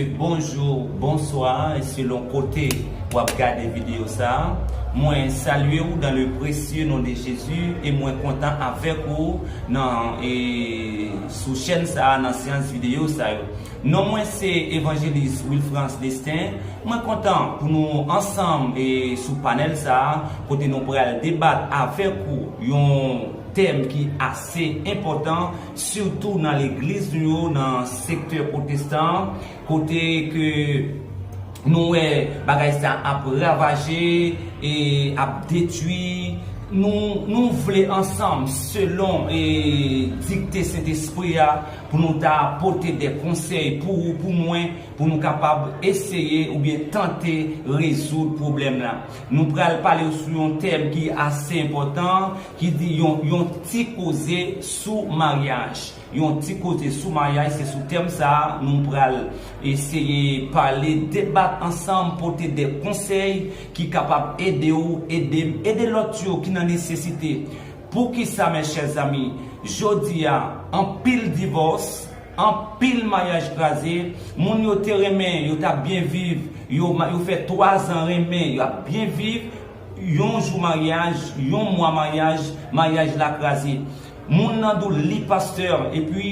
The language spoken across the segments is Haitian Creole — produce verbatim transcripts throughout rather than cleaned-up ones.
Bonjou, bonswa, selon kote w ap gade videyo sa a. Mwen salye w dans le précieux nom de Jésus e mwen kontan avèk ou nan e sou chèn sa a, nan seyans videyo sa yo. Non mwen se Evanjelis Wilfrance Destin. Mwen kontan pou nou ansanm e sou panèl sa a, kote nou pral debat avèk ou yon tèm ki ase enpòtan, sitou nan legliz nou yo, nan sektè pwotestan, kote ke nou wè bagay sa ap ravaje e ap detwi. Nou, nou vle ansanm, selon e dikte Sentespri a, pou nou ta pote de konsèy pou ou, pou mwen, pou nou kapab eseye oubyen tante rezoud pwoblèm la. Nou pral pale sou yon tèm ki ase enpòtan, ki di yon, yon ti koze sou maryaj. Yon ti koze sou maryaj, se sou tèm sa a nou pral eseye pale, debat ansanm, pote de konsèy ki kapab ede w, ede m, ede lòt yo ki nan nesesite. Poukisa, mes chers amis, jodi a, anpil divòs, anpil maryaj kraze, moun yo te renmen, yo t ap byen viv, yo, yo fè twa zan renmen, y ap byen viv, yon jou maryaj, yon mwa maryaj, maryaj la kraze. Moun nan di w li pastè, epi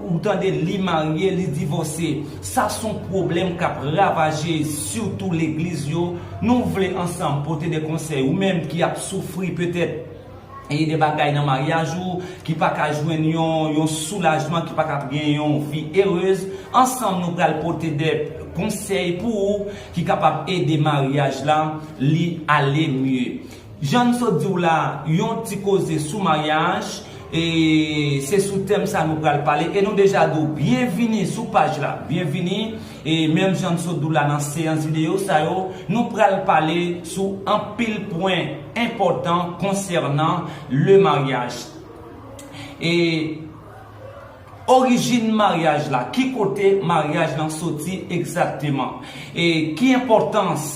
ou tande li marye, li divòse. Sa se yon pwoblèm k ap ravaje sitou legliz yo. Nou vle ansanm pote de konsèy, ou menm ki ap soufri petèt e de bagay nan maryaj ou, ki pa ka jwenn yon, yon soulajman, ki pa ka gen yon vi erez. Ansanm nou pral pote de konsèy pou ou ki kapab ede maryaj la li ale mye. Jan n sot di w la, yon ti koze sou maryaj, e se sou tèm sa nou pral pale. E nou deja di w byenvini sou paj la. Byenvini. E menm jan n sot di w la, nan seyans videyo sa yo, nou pral pale sou anpil pwen enpòtan konsènan le maryaj. E orijin maryaj la, ki kote maryaj lan soti egzakteman? E ki enpòtans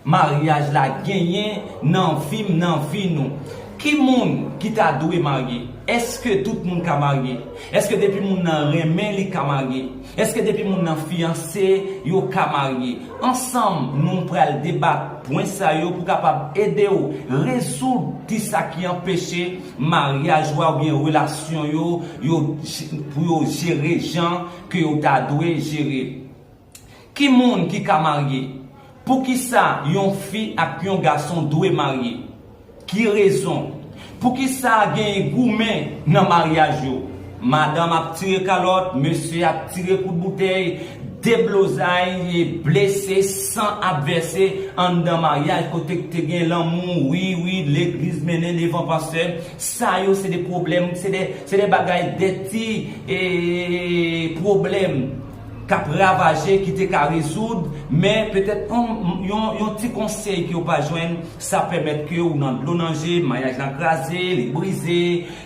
maryaj la genyen nan vi m, nan vi nou? Ki moun ki ta dwe marye? Èske tout moun ka marye? Èske depi moun nan renmen, li ka marye? Èske depi moun nan fiyanse, yo ka marye? Ansanm, nou pral debat pwen sa yo pou kapab ede w rezoud ti sa ki anpeche maryaj ou a oubyen relasyon yo, yo, pou yo jere jan ke yo ta dwe jere. Ki moun ki ka marye? Poukisa yon fi ak yon gason dwe marye? Ki rezon? Poukisa genyen goumen nan maryaj yo? Madanm ap tire kalòt, mesye ap tire kout boutèy, deblozay, e blese, san ap vèse anndan maryaj kote k te gen lanmou, wi, wi, legliz mennen devan pastè. Sa yo se de pwoblèm, se de, se de bagay, de ti e, pwoblèm k ap ravaje, ki te ka rezoud, men petèt yon, yon, yon ti konsèy ke w pa jwenn, sa pèmèt ke w nan dlo nan je, maryaj la kraze, li brize,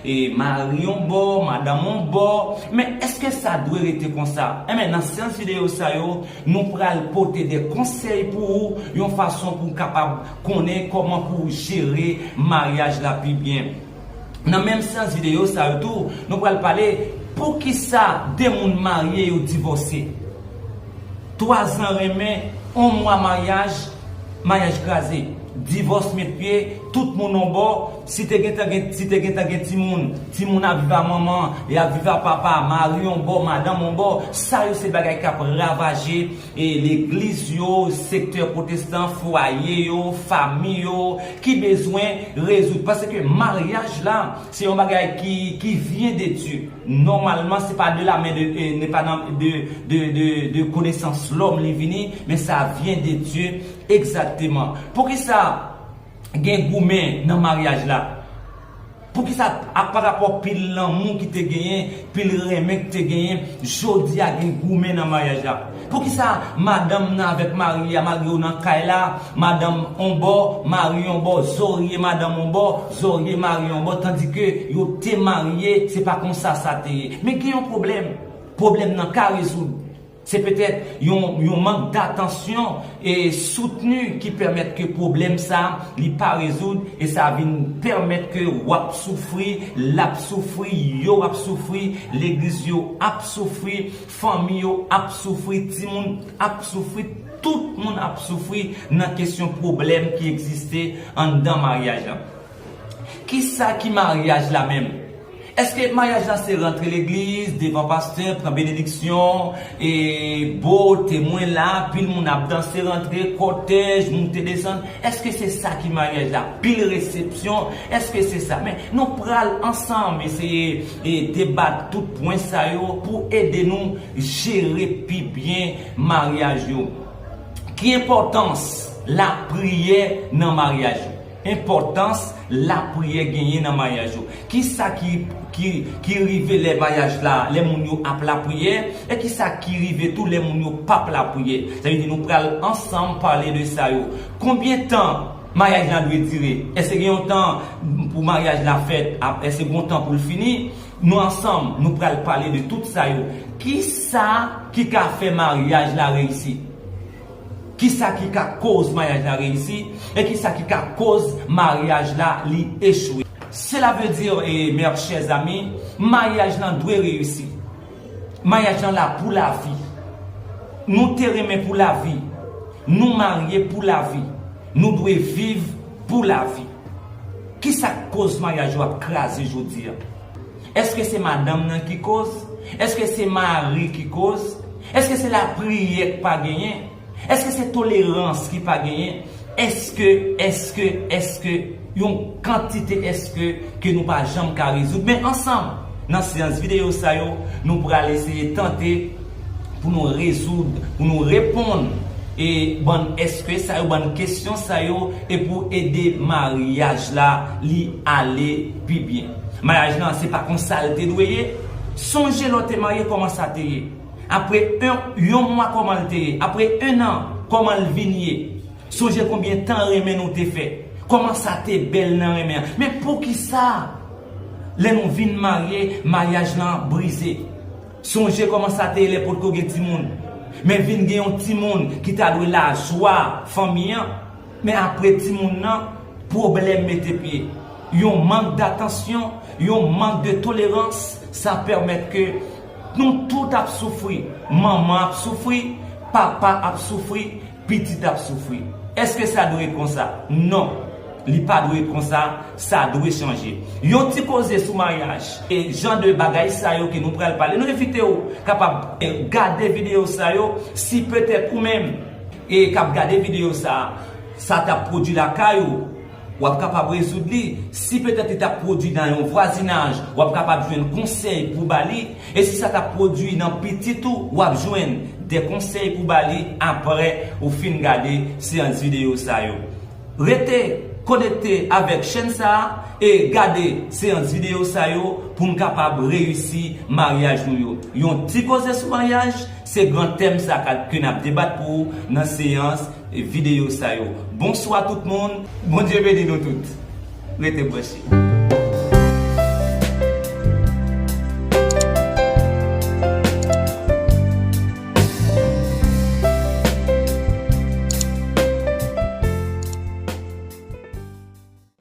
e mari yon bò, madanm yon bò. Men èske sa dwe rete konsa? Enben, nan seyans videyo sa yo, nou pral pote de konsèy pou ou, yon fason pou w kapab konnen kòman pou w jere maryaj la pi byen. Nan menm seyans videyo sa yo tou, nou pral pale poukisa de moun marye yo divòse. Twa zan renmen, yon mwa maryaj, maryaj kraze. Divòs met pye, tout moun yon bò, si te gentan gen, si te gentan gen timoun, timoun ap viv a manman, y ap viv a papa, mari yon bò, madanm yon bò, sa yo se bagay k ap ravaje e legliz yo, sektè pwotestan, fwaye yo, fanmi yo, ki bezwen rezoud. Paske maryaj la, se yon bagay ki, ki vyen de Dye. Nòmalman, se pa de la men de, e, ne pa nan, de, de, de, de konesans lòm li vini, men sa vyen de Dye egzakteman. Poukisa gen goumen nan maryaj la? Poukisa, a, pa rapò pil lanmou ki te genyen, pil renmen ki te genyen, jodi a gen goumen nan maryaj la? Poukisa madanm nan avèk mari a, mari yo nan kay la, madanm on bò, mari on bò, zorye madanm on bò, zorye mari on bò, tandike yo te marye, se pa konsa sa te ye. Men gen yon pwoblèm. Pwoblèm nan ka rezoud. Se petèt yon, yon mank datansyon e soutni ki pèmèt ke pwoblèm sa li pa rezoud, e sa vin pèmèt ke w ap soufri, l ap soufri, yo ap soufri, legliz yo ap soufri, fanmi yo ap soufri, timoun ap soufri, tout moun ap soufri nan kesyon pwoblèm ki egziste anndan maryaj la. Kisa ki maryaj la menm? Èske maryaj la se rantre legliz, devan pastè, pran benediksyon, e bo, temwen la, pil moun ap danse, rantre, kòtèj, moute, desann? Èske se sa ki maryaj la? Pil resepsyon? Èske se sa? Men nou pral ansanm eseye e debat tout pwen sa yo pou ede nou jere pi byen maryaj yo. Ki enpòtans lapriyè nan maryaj yo? Enpòtans lapriyè genyen nan maryaj yo. Kisa ki, ki, ki rive lè maryaj la, lè moun yo ap lapriyè, e kisa ki rive tou lè moun yo p ap lapriyè? Sa vle di nou pral ansanm pale de sa yo. Konbyen tan maryaj la dwe dire? Èske gen yon tan pou maryaj la fèt? Ap-, èske gen yon tan pou l fini? Nou ansanm, nou pral pale de tout sa yo. Kisa ki ka fè maryaj la reyisi? Kisa ki ka koz maryaj la reyisi? E kisa ki ka koz maryaj la li echwe? Cela veut dire, e, mes chers amis, maryaj lan dwe reyisi. Maryaj lan la pou lavi. Nou te renmen pou lavi. Nou marye pou lavi. Nou dwe viv pou lavi. Kisa k koz maryaj yo ap kraze jodi a? Èske se madanm nan ki koz? Èske se mari ki koz? Èske se lapriyè k pa genyen? Èske se tolerans ki pa genyen? Èske, èske, èske, yon kantite èske ke nou pa janm ka rezoud? Men ansanm, nan seyans videyo sa yo, nou pral eseye tante pou nou rezoud, pou nou reponn e bann èske sa yo, bann kesyon sa yo, e pou ede maryaj la li ale pi byen. Maryaj lan, se pa konsa l te dwe ye. Sonje lè w te marye, kòman sa te ye. Apre yon, yon mwa, kòman l te ye. Apre en an, kòman l vin ye. Sonje konbyen tan renmen nou te fè. Kòman sa te bèl nan renmen an. Men poukisa, lè nou vin marye, maryaj lan brize? Sonje kòman sa te ye lè potko gen timoun. Men vin gen yon timoun ki ta dwe lajwa fanmi an. Men apre timoun nan, pwoblèm mete pye. Yon mank datansyon, yon mank de tolerans, sa pèmèt ke nou tout ap soufri. Manman ap soufri, papa ap soufri, pitit ap soufri. Èske sa dwe konsa? Non. Li pa dwe konsa, sa dwe chanje. Yon ti koze sou maryaj. E jan de bagay sa yo ke nou pral pale, nou envite w kapab, eh, gade videyo sa yo, si petèt ou menm, e k ap gade videyo sa, sa t ap pwodui lakay ou, w ap kapab rezoud li. Si petèt li t ap pwodui nan yon vwazinaj, w ap kapab jwenn konsèy pou ba li. E si sa t ap pwodui nan pitit ou, w ap jwenn de konsèy pou ba li apre ou fin gade seyans videyo sa yo. Rete konekte avèk chèn sa a e gade seyans videyo sa yo pou n kapab reyisi maryaj nou yo. Yon ti koze sou maryaj, se gran tèm sa ka, ke n ap debat pou ou nan seyans videyo sa yo. Bonswa tout moun, Bondye beni nou tout. Rete branche.